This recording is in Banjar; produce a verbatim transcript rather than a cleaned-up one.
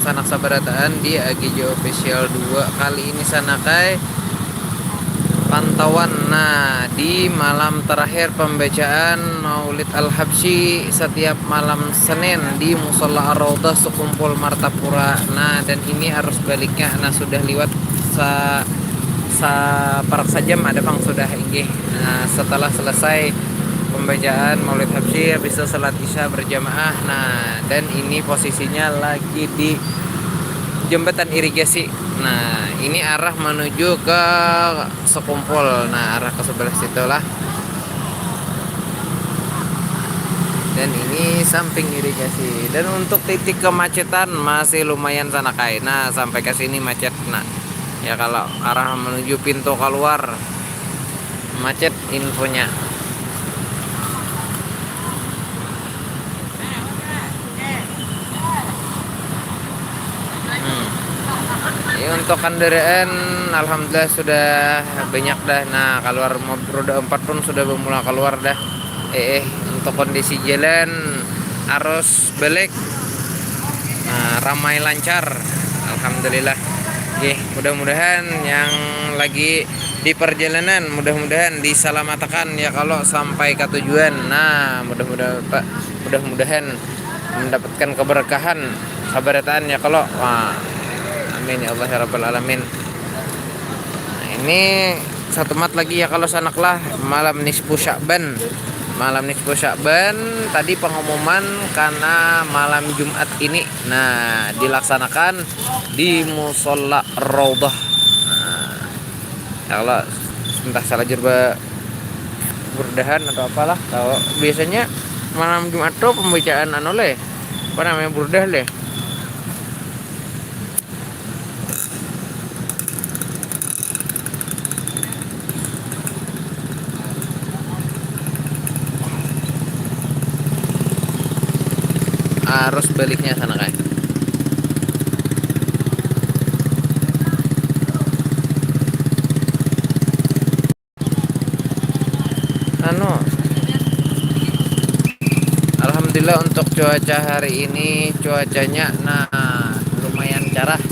Sanak sabarataan di A G J Official dua. Kali ini sanakai pantauan. Nah, di malam terakhir pembacaan Maulid Al-Habsyi setiap malam Senin di Musala Ar-Raudhah Sekumpul Martapura. Nah, dan ini arus baliknya, nah, sudah liwat sa saparak sajam ada pang sudah inggih. Nah, setelah selesai pembacaan Maulid Habsyi, habis itu salat Isya berjamaah. Nah, dan ini posisinya lagi di jembatan irigasi. Nah, ini arah menuju ke Sekumpul. Nah, arah ke sebelah situ lah. Dan ini samping irigasi. Dan untuk titik kemacetan masih lumayan sanakai. Nah, sampai ke sini macet. Nah, ya, kalau arah menuju pintu keluar, macet infonya. Hmm. Ya, untuk kendaraan, alhamdulillah, sudah banyak dah. Nah, keluar mo-, roda empat pun sudah bermula keluar dah. Eh, eh, untuk kondisi jalan, arus balik, nah, ramai lancar, alhamdulillah. Oke, mudah-mudahan yang lagi di perjalanan, mudah-mudahan disalamatakan, ya, kalau sampai ke tujuan. Nah, mudah-mudahan, Pak, mudah-mudahan mendapatkan keberkahan, sabarataan, ya, kalau. Wah, amin ya Allah ya rabbal alamin. Nah, ini satu mat lagi, ya, kalau sanak lah, malam nisfu Sya'ban. Malam nisfu Sya'ban tadi pengumuman karena malam Jumat ini. Nah, dilaksanakan di Musala Raudhah. Nah, ya Allah, entah salajur ba-, burdahan atau apalah. Kalau biasanya malam Jumat tuh pembacaan anu leh, apa namanya, burdah leh. Arus baliknya sanakai. Anu, alhamdulillah, untuk cuaca hari ini, cuacanya, nah, lumayan cerah.